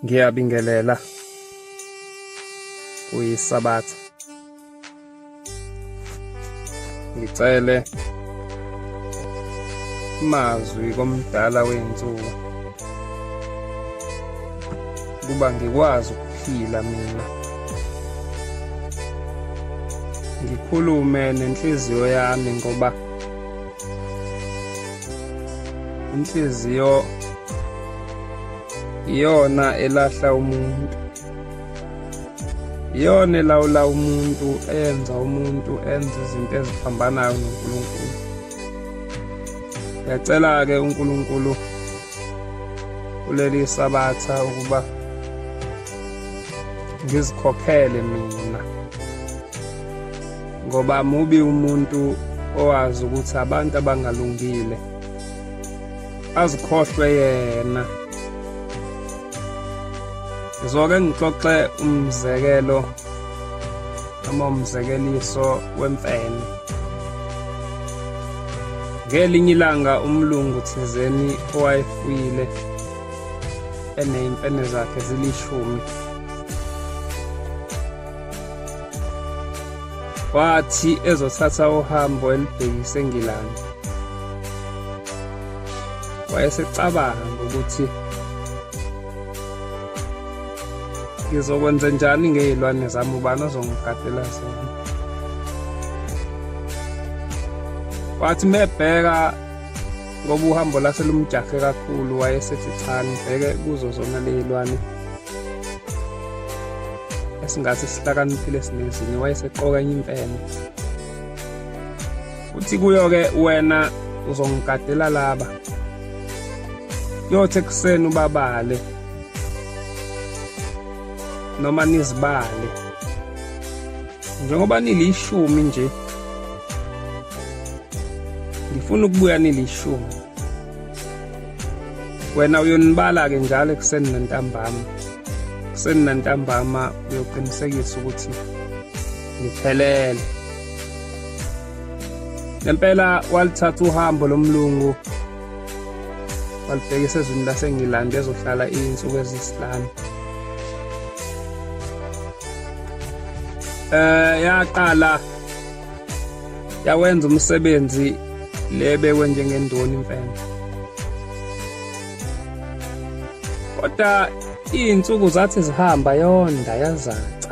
Ngiyabingelela kuyiSabatha. Ngicele amazwi komdala wey'nsuku ukuba ngikwazi ukuphila mina ngikhulume nenhliziyo yami ngoba inhliziyo iyona elahla umuntu iyona elawula umuntu eyenza umuntu enze izinto eziphambanayo noNkulunkulu. Ngiyacela-ke uNkulunkulu kuleli sabatha ukuba ngizikhokhele mina ngoba mubi umuntu owazi ukuthi abantu abangalungile azikhohlwe yena. Ngizoke ngixoxe umzekelo noma umzekeliso wemfene. Ngelinye ilanga umlungu thizeni owayefuyile eneyimfene zakhe zilishumi wathi ezothatha uhambo elibhekise eNgilandi wayesecabanga ukuthi ngizokwenza njani ngey'lwane zami, ubani ozongigadela zona. Wathi mebheka ngoba uhambo lase lumjahe kakhulu, wayesethi cha, ngibheke kuzo zona ley'lwane esingathi sihlakaniphile sinezinye. Wayeseqoka enye imfene, uthi kuyo-ke, wena uzongigadela laba, kuyothi ekuseni ubabale noma nizibale njengoba nilishumi nje, ngifuna ukubuya nilishumi. Wena uyonibala-ke njalo ekuseni nantambama, ekuseni nantambama uyoqinisekisa ukuthi niphelele. Ngempela walithatha uhambo lomlungu walibhekisa ezweni laseNgilandi ezohlala iy'nsuku ezisihlanu. Yaqala yawenza umsebenzi lebekwe njengendoni imfene. Kodwa iy'nsuku zathi zihamba yonda yazaca.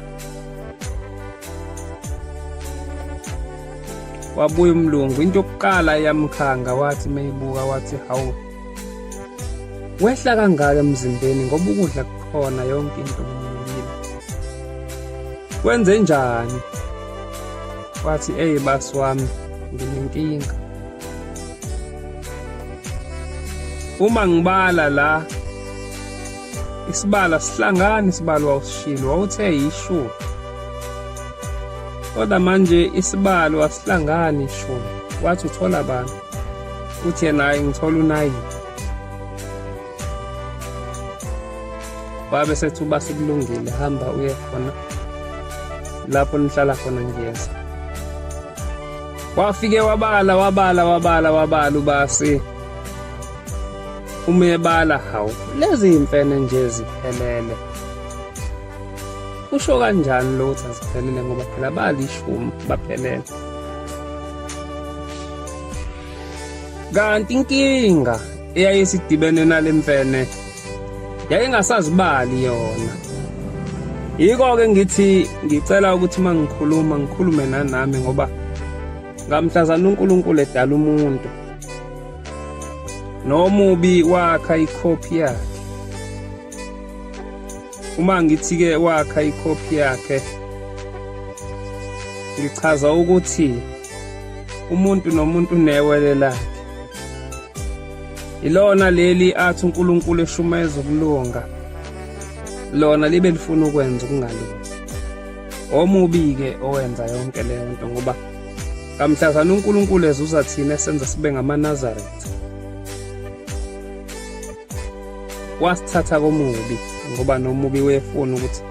Wabuya umlungu, into yokuqala eyamkhanga wathi meyibuka wathi hawu, wehla kangaka emzimbeni ngoba ukudla kukhona, yonke into kulungile, kwenze njani? Wathi, eyi basi wami, nginenkinga, uma ngibala la isibala sihlangani, isibalo wawusishilo wawuthe yishumi, kodwa manje isibalo asihlangani ishumi. Wathi uthola bani? Uthi yena, hayi, ngithola unayini. Wabe sethi uba sekulungile, hamba uye khona lapho nihlala khona, ngiyeza. Wafike wabala wabala wabala wabala ubasi, uma ebala, hawu, lezi imfene nje ziphelele. Usho kanjani lo ukuthi aziphelele, ngoba phela balishumi baphelele? Kanti inkinga eyayisidibene nale mfene yayingasazibali yona. Yiko-ke ngithi ngicela ukuthi uma ngikhuluma ngikhulume nanami, ngoba ngamhlazana uNkulunkulu edala umuntu nomubi wakha ikhophi yakhe. Uma ngithi-ke wakha ikhophi yakhe, ngichaza ukuthi umuntu nomuntu unewele lakhe. Ilona leli athi uNkulunkulu eshumayeza ukulunga, lona libe lifuna ukwenza ukungalungi. Omubi-ke owenza yonke leyo nto, ngoba kamhlazana uNkulunkulu ezuza thina esenza sibe ngamaNazaretha, wasithatha komubi, ngoba nomubi wefuna ukuthi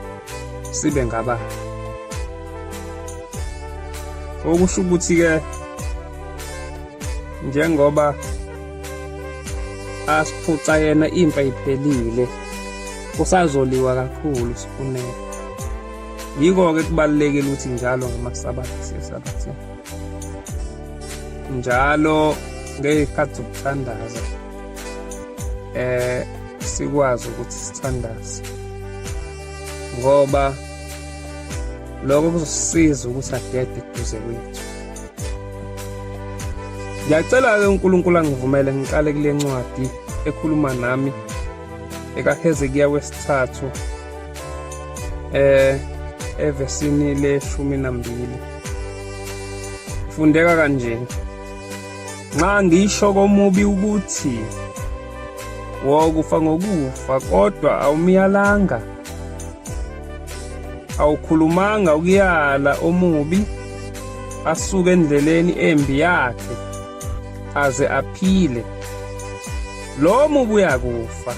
sibe ngabakhe. Okusho ukuthi-ke njengoba asiphuca yena impi ayiphelile, Kusazoliwa kakhulu sifuneka. Yiko-ke kubalulekile ukuthi njalo ngamaSabatha siye eSabathini. Njalo ngey'khathi zokuthandaza sikwazi ukuthi sithandaze ngoba lokho kuzosisiza ukuthi adede eduze kwethu. Ngiyacela-ke uNkulunkulu angivumele ngiqale kule ncwadi ekhuluma nami ekaHezekiya wesithathu evesini leshumi nambili. Fundeka kanje: nxa ngisho komubi ukuthi wokufa ngokufa, kodwa awumyalanga, awukhulumanga ukuyala omubi asuke endleleni embi yakhe aze aphile, lo mubi uyakufa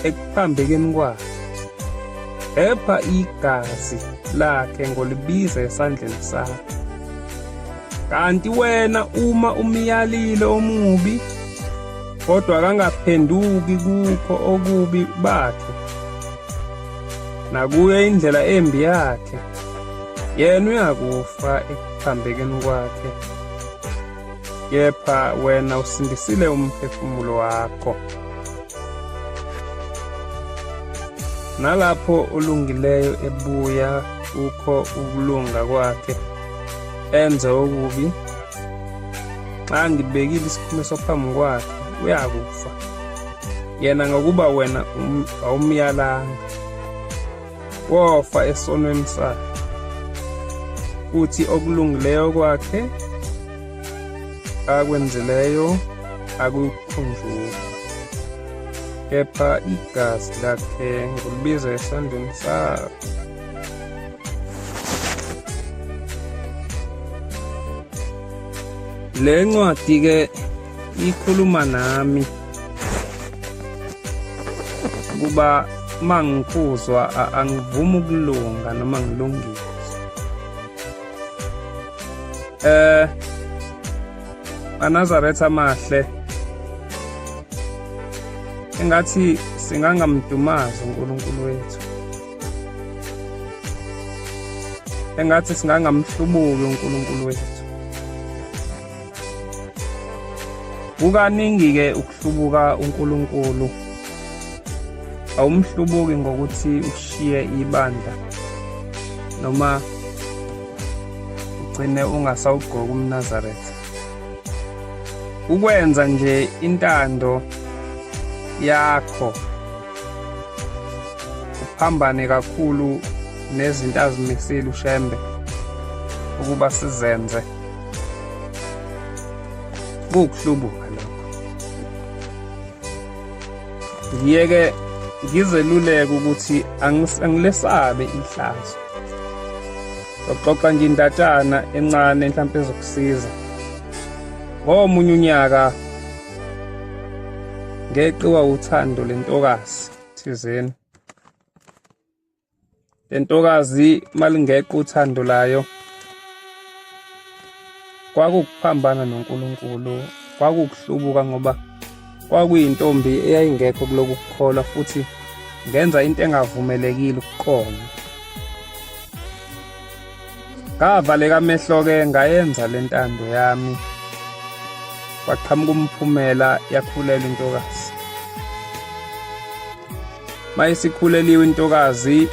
ekuphambekeni kwakhe, kepha igazi lakhe ngolibiza esandleni sakho. Kanti wena uma umyalile omubi kodwa akangaphenduki kukho okubi bakhe nakuyo indlela embi yakhe, yena uyakufa ekuphambekeni kwakhe, kepha wena usindisile umphefumulo wakho. Nalapho olungileyo ebuya kukho ukulunga kwakhe enze okubi, xa ngibekile isikhumiso phambi kwakhe uyakufa yena, ngokuba wena awumyalanga, wofa esonweni sakhe, futhi okulungileyo kwakhe akwenzileyo akukhunjulwa, kepha igazi lakhe ngolibiza esandleni sakho. Le ncwadi ke ikhuluma nami kuba mangikhuzwa angivumi ukulunga noma ngilungile. MaNazaretha amahle, engathi singangamdumazi uNkulunkulu wethu, engathi singangamhlubuki uNkulunkulu wethu. Kukaningi-ke ukuhlubuka uNkulunkulu, awumhlubuki ngokuthi ushiye ibandla noma ugcine ungasawugqoki umNazaretha. Ukwenza nje intando yakho uphambane kakhulu nezinto azimisile uShembe ukuba sizenze, kuwukuhlubuka lokho. Ngiyeke ngizeluleke ukuthi angilesabe ihlazo. Xoxa nje indatshana encane mhlawumbe ezokusiza. Ngomunye unyaka ngeqiwa uthando lentokazi thizeni. Lentokazi malingeqa uthando layo kwakukuphambana noNkulunkulu, kwakukuhlubuka ngoba kwakuyintombi eyayingekho kuloku kukholwa futhi ngenza into engavumelekile ukuqonda. Ngavaleka amehlo-ke ngayenza le ntando yami, kwaqhamuka umphumela, yakhulelwa intokazi. Mayisikhuleliwe intokazi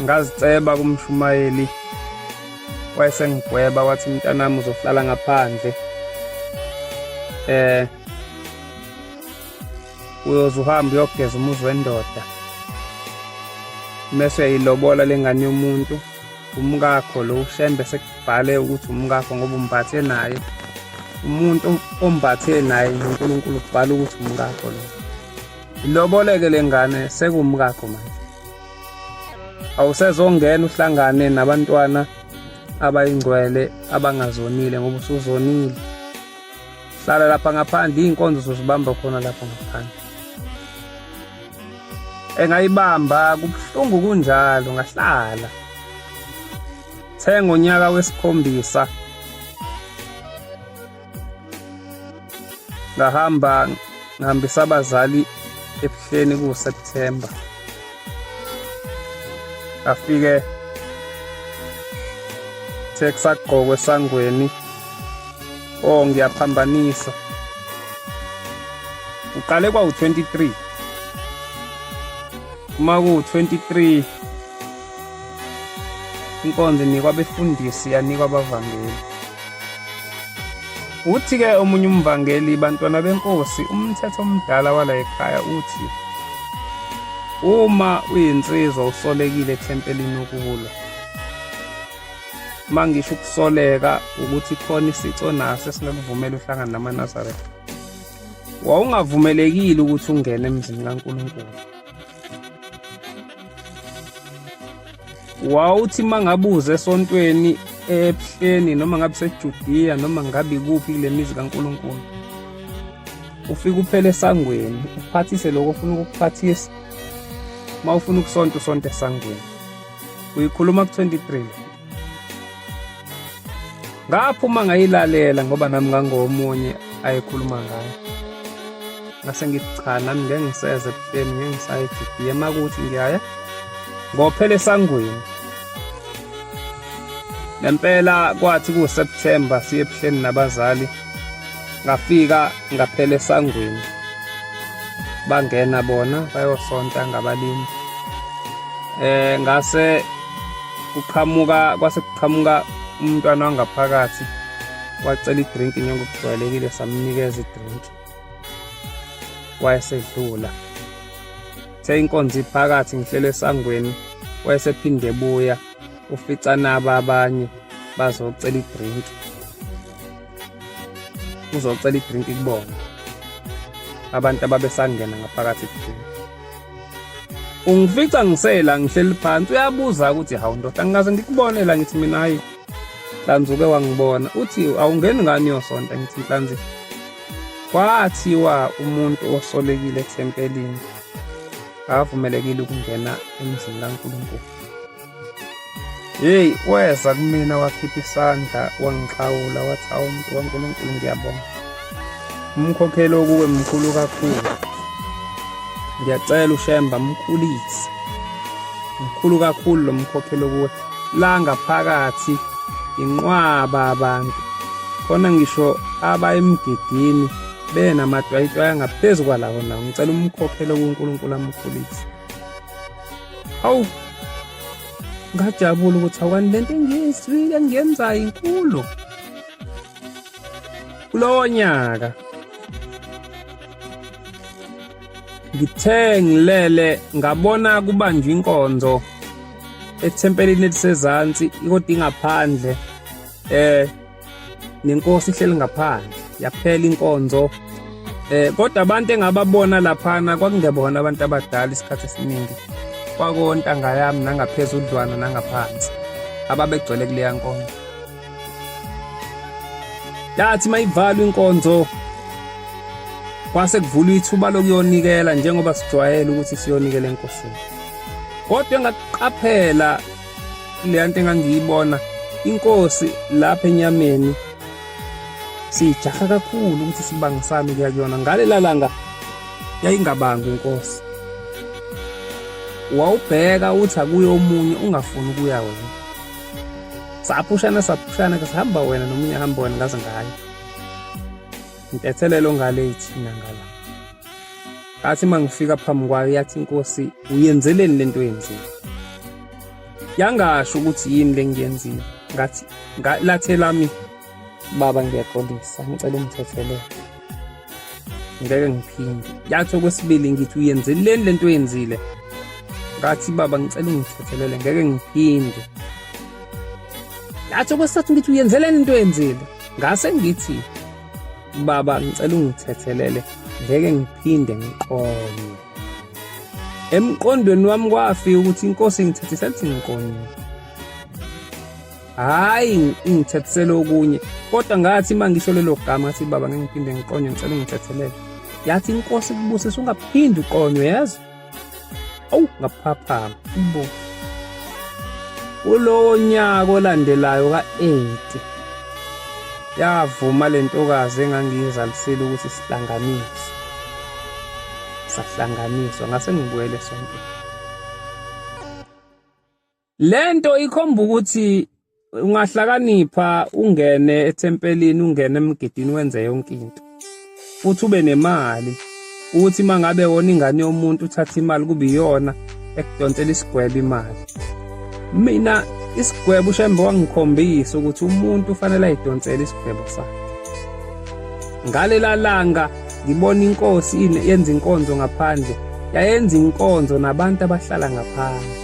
ngaziceba kumshumayeli, wayesengigweba wathi mntanami uzohlala ngaphandle, uyoze uhambe uyogeza umuzi wendoda, mese uyayilobola lengane yomuntu, umkakho lo uShembe sekubhale ukuthi umkakho ngoba umbathe naye, umuntu ombathe naye uNkulunkulu kubhala ukuthi umkakho lo. Iloboleke lengane sekumkakho manje, awusezongena uhlangane nabantwana abayingcwele abangazonile ngoba usuzonile. Hlala lapha ngaphandle, iy'nkonzo uzozibamba khona lapho ngaphandle. Engayibamba kubuhlungu kunjalo, ngahlala. Thenga unyaka wesikhombisa ngahamba ngihambisa abazali ebuhleni kuSeptember afike sekusagqokwe esangweni. Oh, ngiyaphambanisa, uqale kwawu-23, uma kuwu-23 inkonzo inikwa abefundisi, yanikwa abavangeli. Uthi-ke omunye umvangeli, bantwana benkosi, umthetho omdala wala ekhaya uthi uma uyinsizwa usolekile ethempelini ukulwa. Uma ngisho ukusoleka ukuthi khona isico naso esingakuvumela uhlangane namaNazaretha. Wawungavumelekile ukuthi ungene emzini kaNkulunkulu. Wawuthi mangabuze esontweni ebuhleni noma ngabe seJudiya noma ngabe ikuphi kule mizi kaNkulunkulu, ufike uphele esangweni uphathise lokho ofuna ukukuphathisa. Uma ufuna ukusonta usonta esangweni. Uyikhuluma ku-23. Ngaphuma ngayilalela ngoba nami ngangomunye ayekhuluma ngayo. Ngase ngithi cha, nami ngeke ngiseze ebuhleni, ngeke ngisaye eJudiya, makuthi ngiyaya ngophela esangweni. Nempela kwathi kuSeptember siye ebuhleni nabazali, ngafika ngaphela esangweni, bangena bona bayosonta ngabalindi. Ngase kuqhamuka kwase kuqhamuka umntwana wangaphakathi wacela idrink njengokujwayelekile, samnikeza idrink wayesedlula. The inkonzo iphakathi ngihlele esangweni, wayesephinde ebuya ufica naba abanye bazocela idrink, uzocela idrink kubona abantu ababesangena ngaphakathi kudrink. Ungifica ngisela ngihleli phansi, uyabuza ukuthi hawu ndoda, ngikaze ngikubone la. Ngithi mina hayi Nhlanzi, uke wangibona. Uthi awungeni ngani yosonta? Ngithi Nhlanzi, kwathiwa umuntu osolikile ethempelini akavumelekile ukungena emzini kaNkulunkulu. Hey, weza kumina wakhipha isandla wangixhawula, wathi awu muntu kaNkulunkulu, ngiyabonga, umkhokhelo kuwe mkhulu kakhulu, ngiyacela uShemba mkhulise, mkhulu kakhulu lo mkhokhelo kuwe. La ngaphakathi inqwaba abantu khona, ngisho abayemgidini benamadwayidwayi angaphezu kwalawo nawo, ngicela umkhokhelo kuNkulunkulu amkhulise. Hawu, ngajabula ukuthi awukani lento engiyizwile engiyenzayo inkulu. Kulowo nyaka ngithe ngilele ngabona kubanjwa inkonzo ethempelini elisezansi, kodwa ingaphandle, nenkosi ihleli ngaphandle. Yaphela inkonzo, kodwa abantu engababona laphana kwakungebona abantu abadala, isikhathi esiningi kwakontanga yami nangaphezudlwana nangaphansi ababegcwele kuleya nkonzo. Yathi mayivalwa inkonzo kwase kuvulwa ithuba lokuyonikela njengoba sijwayele ukuthi siyonikela enkosini. Kodwa engakuqaphela kuleya nto engangiyibona, inkosi lapha enyameni sijaha kakhulu ukuthi sibangisane kuya kuyona. Ngalela langa yayingabanga inkosi, wawubheka uthi akuye omunye ungafuni ukuya wena. Saphushana saphushana ke, sihamba wena nomunye hamba wena, ngaze ngayo intethelelo ngale ithina ngala. Ngathi uma ngifika phambi kwayo yathi inkosi, uyenzeleni lento oyenzile? Yangasho ukuthi yini lengiyenzile. Ngathi lathe lami, baba ngiyaxolisa, ngicela ungithethelele, ngeke ngiphinde. Yathi okwesibili, ngithi uyenzeleni lento oyenzile? Ngathi baba ngicela ungithethelele, ngeke ngiphinde. Yathi okwesithathu, ngithi uyenzeleni into oyenzile? Ngase ngithi baba ngicela ungithethelele, ngeke ngiphinde ngiqonye. Emqondweni wami kwafika ukuthi inkosi ingithethisela ukuthi ngiqonye, hhayi ingithethisele okunye. Kodwa ngathi uma ngisho lelo gama, ngathi baba ngeke ngiphinde ngiqonywe, ngicela ungithethelele, yathi inkosi kubusisa, ungaphindi uqonywe yazi. Awu, ngaphaphama ibo. Kulowo nyaka olandelayo ka-80 yavuma le ntokazi engangiyizalisile ukuthi sihlanganise. Sahlanganiswa, ngase ngibuyele esontweni. Lento ikhomba ukuthi ungahlakanipha ungene ethempelini, ungene emgidini, wenze yonke into futhi ube nemali, ukuthi mangabe wona ingane yomuntu uthatha imali kube iyona ekudonsela isigwebo imali. Mina isigwebo uShembe wangikhombisa ukuthi umuntu ufanele ayidonsele isigwebo sakhe. Ngalela langa ngibona inkosi yenza inkonzo ngaphandle, yayenza inkonzo nabantu abahlala ngaphandle.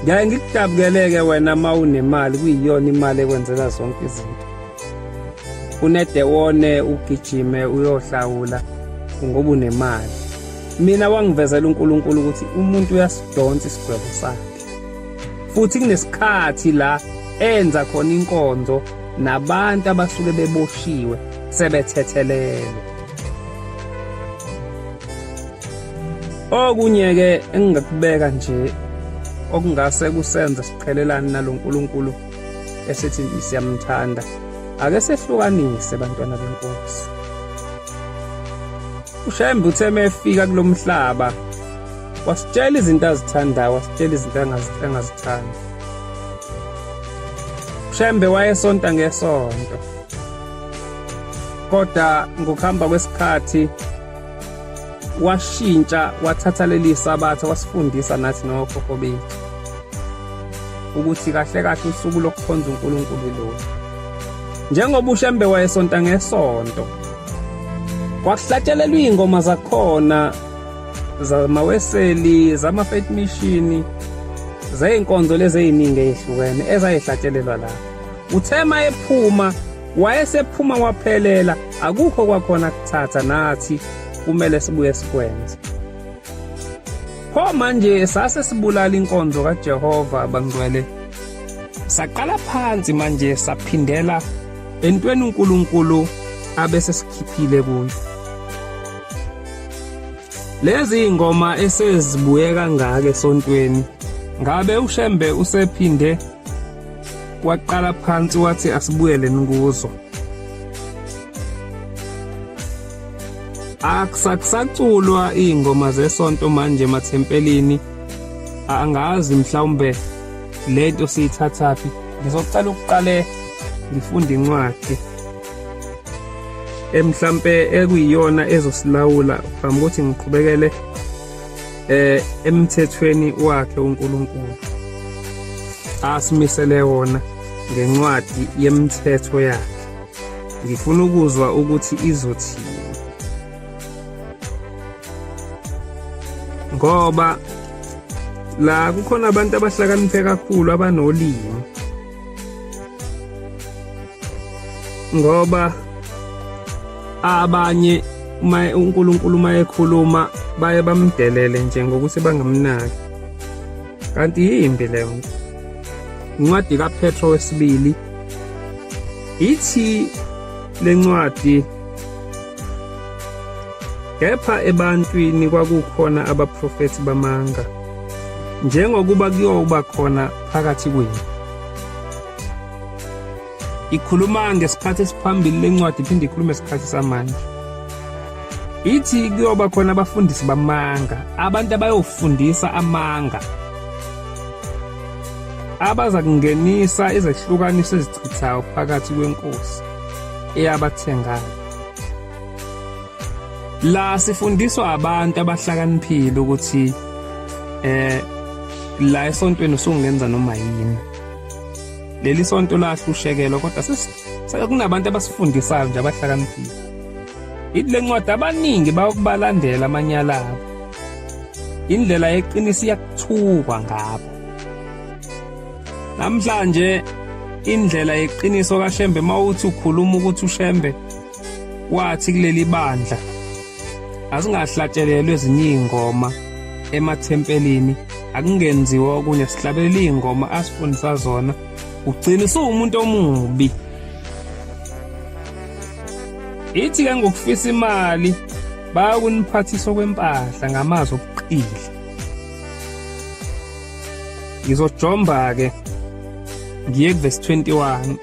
Ngiyaye ngikudabukeleke wena uma unemali, kuyiyona imali ekwenzela zonke izinto. Unedewone ugijime uyohlawula ngoba unemali. Mina wangivezela uNkulunkulu ukuthi umuntu uyasidonsa isigwebo sakhe, futhi kunesikhathi la enza khona inkonzo nabantu abasuke beboshiwe sebethethelelwe. Okunye-ke engingakubeka nje okungase kusenze siqhelelane naloNkulunkulu esithi siyamthanda, ake sehlukanise bantwana benkosi. UShembe uthe mefika kulomhlaba wasitshela izinto azithandayo, wasitshela izinto angazithandi. UShembe wayesonta ngesonto, kodwa ngokuhamba kwesikhathi washintsha, wathatha leli sabatha wasifundisa nathi nokhokho bethu ukuthi kahle kahle usuku lokukhonza uNkulunkulu lolu. Njengoba uShembe wayesonta ngesonto, kwakuhlatshelelwa iy'ngoma zakhona zamaweseli, zama-faith mission, zey'nkonzo lezi ey'ningi ey'hlukene ezayihlatshelelwa lapho. Uthe uma ephuma wayesephuma waphelela, akukho kwakhona kuthatha, nathi kumele sibuye sikwenze. Pho manje sase sibulala inkonzo kaJehova bangcwele, saqala phansi manje saphindela entweni uNkulunkulu abese sikhiphile kuyo. Lezi ingoma esezibuye kangaka esontweni, ngabe uShembe usephinde waqala phansi wathi asibuyeleni kuzo? Akusakusaculwa iy'ngoma zesonto manje emathempelini, angazi mhlawumbe lento siyithathaphi. Ngizocela ukuqale ngifunde incwadi emhlampe ekuyiyona ezosilawula phambi kokuthi ngiqhubekele emthethweni wakhe uNkulunkulu asimisele wona ngencwadi yemithetho yakhe. Ngifuna ukuzwa ukuthi izothini, ngoba la kukhona abantu abahlakaniphe kakhulu abanolimi, ngoba abanye uma uNkulunkulu uma ekhuluma baye bamdelele nje ngokuthi bangamnaki, kanti yimbi leyo nto. Incwadi kaPetro wesibili ithi lencwadi, kepha ebantwini kwakukhona abaprofethi bamanga, njengokuba kuyoba khona phakathi kwenu. Ikhuluma ngesikhathi esiphambili lencwadi, iphinde ikhulume isikhathi samanje. Ithi kuyoba khona abafundisi bamanga, abantu abayofundisa amanga, abaza kungenisa izehlukaniso ezichithayo phakathi kwenkosi eyabathengayo. La sifundiswa abantu abahlakaniphile ukuthi la esontweni usungenza noma yini. Leli sonto lahlushekelwa, kodwa sekunabantu abasifundisayo nje abahlakaniphile. Ithi le ncwadi abaningi bayokubalandela amanyala abo. Indlela yeqiniso iyakuthukwa ngabo. Namhlanje indlela yeqiniso kaShembe, mawuthi ukhuluma ukuthi uShembe wathi kuleli bandla azingahlatshelelwa ezinye iy'ngoma emathempelini, akungenziwa okunye, sihlabelele iy'ngoma asifundisa zona, ugcina usuwumuntu omubi. Ithi-ke ngokufisa imali bayakuniphathisa okwempahla ngamazwi obuqili. Ngizojomba-ke ngiye kuvesi 21.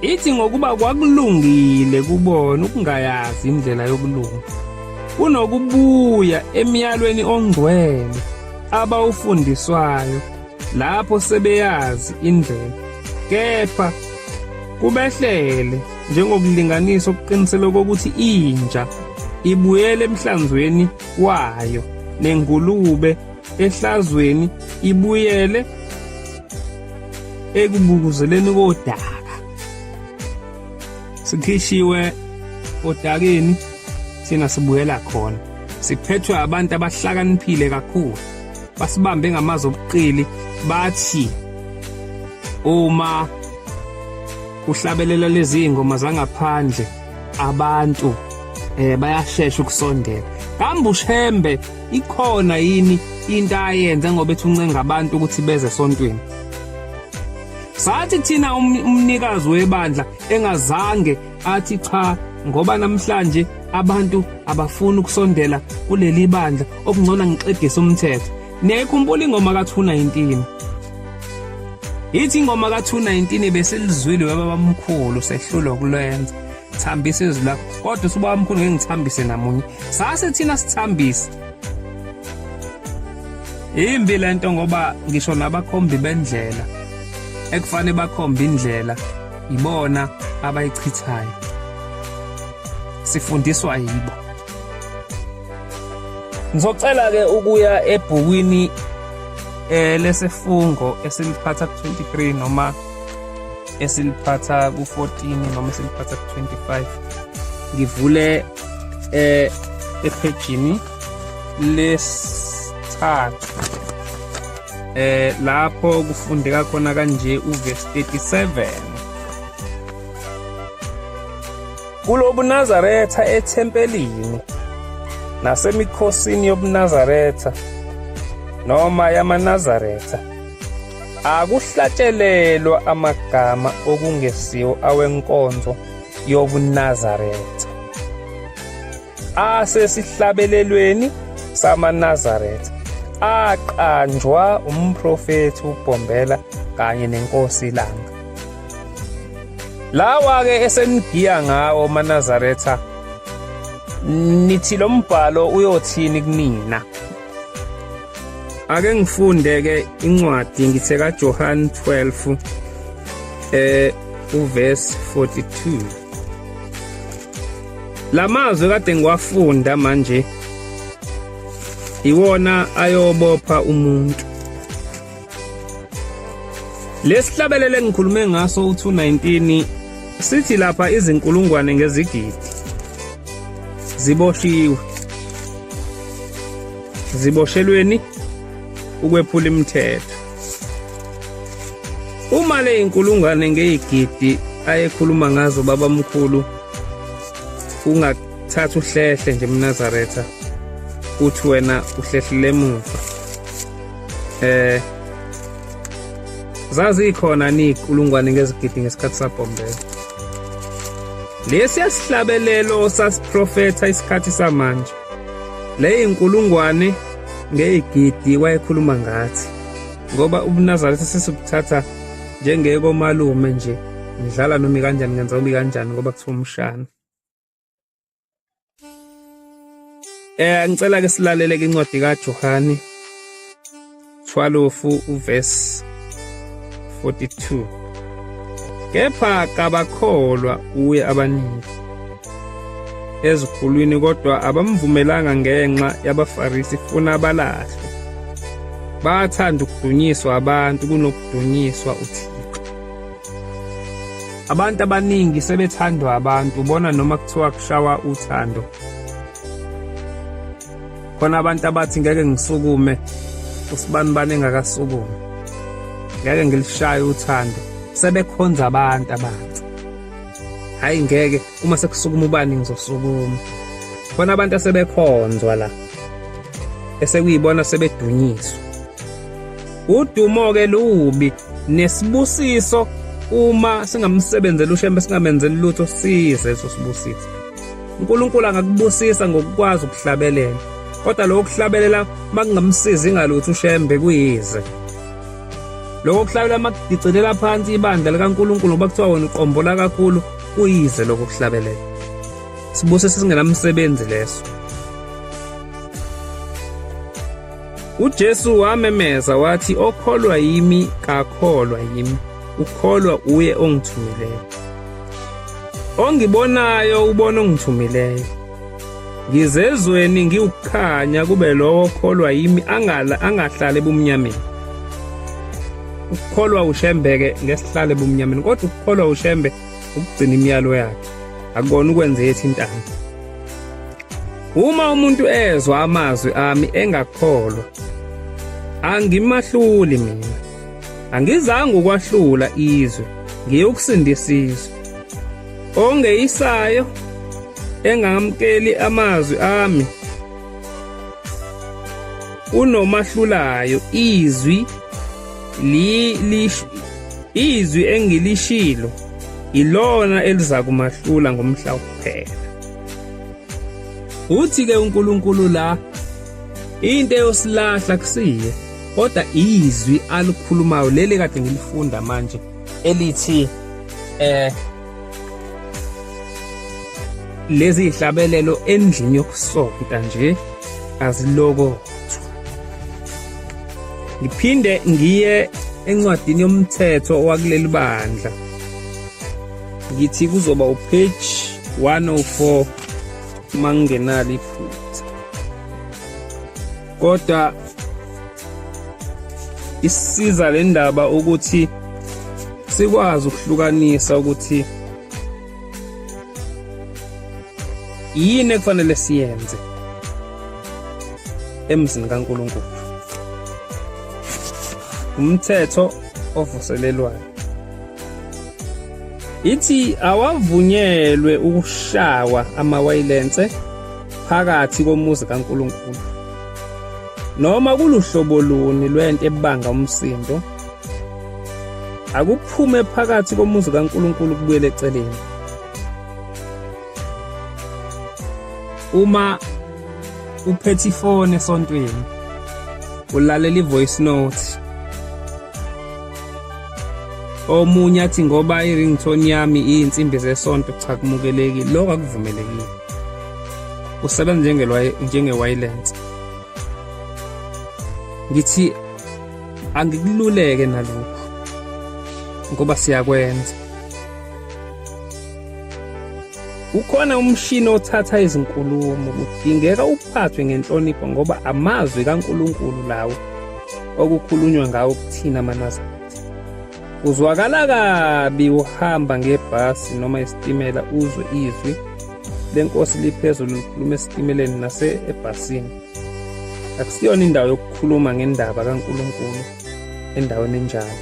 Ithi ngokuba kwakulungile kubona ukungayazi indlela yokulunga. Kunokubuya emyalweni ongcwele abawufundiswayo lapho sebeyazi indlela, kepha kubehlele njengokulinganisa okuqiniselwe kokuthi inja ibuyele emhlanzweni wayo nengulube ehlazweni ibuyele ekubukuzeleni kodaka. Sikhishiwe odakeni, thina sibuyela khona. Siphethwe abantu abahlakaniphile kakhulu, basibambe ngamazwi obuqili, bathi uma uhlabelela lezi ngoma zangaphandle abantu bayashesha ukusondela. Kambe uShembe ikhona yini into ayenze ngoba ethi uncenga abantu ukuthi beze esontweni? Sathi thina umnikazi webandla engazange athi cha, ngoba namhlanje abantu abafuni ukusondela kuleli bandla, okungcono ngixegise umthetho. Niyayikhumbula ingoma ka-219? Ithi ingoma ka-219 besilizwile webabamkhulu, sehlulwa ukulenza. Thambisa izwi lakho, kodwa usubabamkhulu ngeke ngithambise namunye. Sase thina sithambise. Imbi lento ngoba ngisho nabakhombi bendlela ekufanele bakhombe indlela ibona abayichithayo. Sifundiswa yibo. Ngizocela ke ukuya ebhukwini lesifungo esiliphatha ku-23 noma esiliphatha ku-14 noma esiliphatha ku-25, ngivule ephejini lesithathu lapho kufundeka khona kanje uverse 37: kulobuNazaretha ethempelini nasemikhosini yobuNazaretha noma yamaNazaretha akuhlatshelelwa amagama okungesiwo awenkonzo yobuNazaretha asesihlabelelweni samaNazaretha aqanjwa umprofethi uBhombela kanye nenkosi iLanga. Lawa-ke esenigiya ngawo maNazaretha, nithi lo mbhalo uyothini kunina? Ake ngifunde-ke incwadi ngithe kaJohn 12 uverse 42. Lamazwi kade ngiwafunda manje iwona ayobopha umuntu. Lesihlabelelo engikhulume ngaso u-219 sithi lapha izinkulungwane ngezigidi ziboshiwe, ziboshelweni ukwephula imithetho. Uma le inkulungwane ngeyigidi ayekhuluma ngazo babamkhulu, ungathatha uhlehle nje mNazaretha uthi wena uhlehlile emuva. Zazikhona nikulungwane ngezigidi ngesikhathi sabhombela. Lesi sihlabelelo sasiprofetha isikhathi samanje. Le inkulungwane ngeyigidi wayekhuluma ngathi, ngoba ubuNazaretha sesibuthatha njengekomalume nje, ngidlala noma kanjani, ngenza noma kanjani ngoba kuthiwa umshana. Ngicela ke silalele ke incwadi kaJohani 12 uverse 42. Kepha kabakholwa kuye abaningi ezikhulwini, kodwa abamvumelanga ngenxa yabaFarisi, funa balahlwe. Bathanda ukudunyiswa abantu kunokudunyiswa uThixo. Abantu abaningi sebethandwa abantu, ubona noma kuthiwa kushawa uthando. Khona abantu abathi ngeke ngisukume usibanibani engakasukumi, ngeke ngilishaye uthando. Sebekhonza abantu abantu. Hayi ngeke, uma sekusukuma ubani ngizosukuma. Khona abantu asebekhonzwa la, esekuyibona sebedunyiswa. Udumo-ke lubi nesibusiso uma singamsebenzeli uShembe, singamenzeli lutho, size leso sibusiso. uNkulunkulu angakubusisa ngokukwazi ukuhlabelela, kodwa lokho kuhlabelela makungamsizi ngalutho uShembe kuyize. Lokho kuhlabelela makudicilela phansi ibandla likaNkulunkulu ngoba kuthiwa wena uqombola kakhulu, kuyize lokho kuhlabelela. Sibusiso singenamsebenzi leso. UJesu wamemeza wathi, okholwa yimi kakholwa yimi, ukholwa uye ongithumileyo. Ongibonayo ubona ongithumileyo. Ngizezweni ngiwukukhanya kube lowo okholwa yimi angala angahlali ebumnyameni. Ukukholwa uShembe-ke ngesihlale ebumnyameni, kodwa ukukholwa uShembe ukugcina imiyalo yakhe, akukona ukwenza ethi intando. Uma umuntu ezwa amazwi ami engakholwa, angimahluli mina. Angizange ukwahlula izwe, ngiyokusindisa izwe. Ongeyisayo engamkeli amazwi ami unomahlulayo izwi li izwi engilishilo ilona eliza kumahlula ngomhla wokuphela. Uthi ke uNkulunkulu la into eyosilahla kusiye kodwa izwi alikhulumayo leli kade ngilifunda manje elithi lezi ihlabelelo endlini yokusonta nje azilokothwa. Ngiphinde ngiye encwadini yomthetho wakuleli bandla, ngithi kuzoba upage 104 uma ngingenalo iphutha, kodwa isiza le ndaba ukuthi sikwazi ukuhlukanisa ukuthi yini ekufanele siyenze emzini kaNkulunkulu. Umthetho ovuselelwayo ithi awavunyelwe ukushawa amawayilense phakathi komuzi kaNkulunkulu noma kuluhlobo luni lwento ebanga umsindo akuphume phakathi komuzi kaNkulunkulu kubuyele eceleni. Uma uphethe ifoni esontweni ulalela i-voice note, omunye athi ngoba i-ringtone yami iyinsimbi zesonto, cha kumukelekile lokho, akuvumelekile. Usebenza njenge-wireless. Ngithi angikululeke nalokhu ngoba siyakwenza. Ukhona umshini othatha izinkulumo, kudingeka uphathwe ngenhlonipho ngoba amazwi kaNkulunkulu lawo okukhulunywa ngawo kuthina maNazaretha. Uzwakala kabi uhamba ngebhasi noma isitimela uzwe izwi lenkosi liphezulu likhuluma esitimeleni nase ebhasini. Akusiyona indawo yokukhuluma ngendaba kaNkulunkulu endaweni enjalo.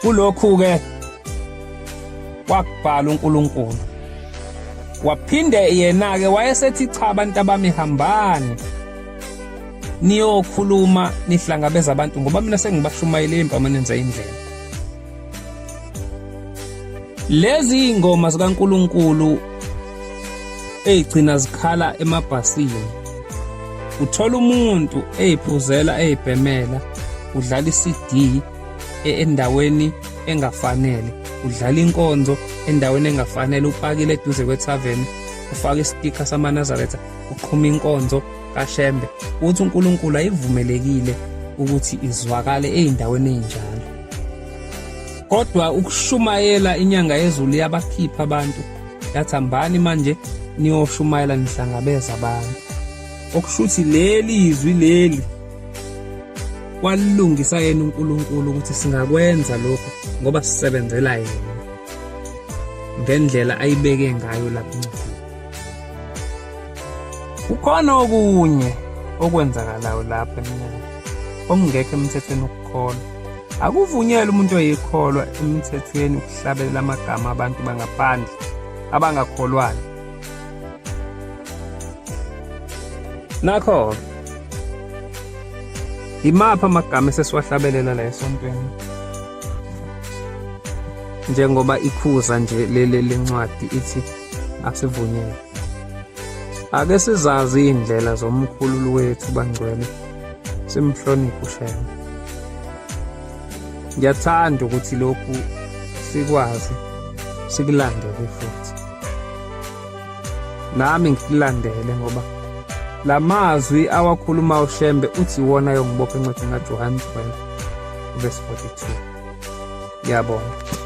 Kulokhu-ke wakubhala uNkulunkulu. Waphinde yena-ke wayesethi cha abantu abami hambani niyokhuluma nihlangabeza abantu ngoba mina sengibashumayele impama nenza indlela. Lezi ingoma zikaNkulunkulu eyigcina zikhala emabhasini. Uthola umuntu eyiphuzela eyibhemela udlala iCD endaweni engafanele, udlala inkonzo endaweni engafanele, upakile eduze kwethaveni, ufaka isitikha samaNazaretha, uqhuma inkonzo kaShembe. Uthi uNkulunkulu ayivumelekile ukuthi izwakale ey'ndaweni ey'njalo. Kodwa ukushumayela inyanga yezulu yabakhipha abantu, yathi hambani manje niyoshumayela nihlangabeza abantu. Okusho ukuthi leli zwi leli walilungisa yena uNkulunkulu ukuthi singakwenza lokho ngoba sisebenzela yena ngendlela ayibeke ngayo lapha encwadini. Kukhona okunye okwenzakalayo lapha emnyango okungekho emthethweni ukukholwa. Akuvunyelwe umuntu oyikholwa emthethweni ukuhlabelela amagama abantu bangaphandle abangakholwayo. Nakho imaphi amagama esesiwahlabelela la esontweni? Njengoba ikhuza nje leli lencwadi ithi asivunyelwe. Ake sizazi iy'ndlela zomkhululi wethu bangcwele, simhloniphe uShembe. Ngiyathanda ukuthi lokhu sikwazi sikulandele futhi. Nami ngikulandele ngoba La mazwi awakhuluma uShembe uthi iwona ayongibopha encwadini kaJohane 12 verse 42. Ngiyabonga.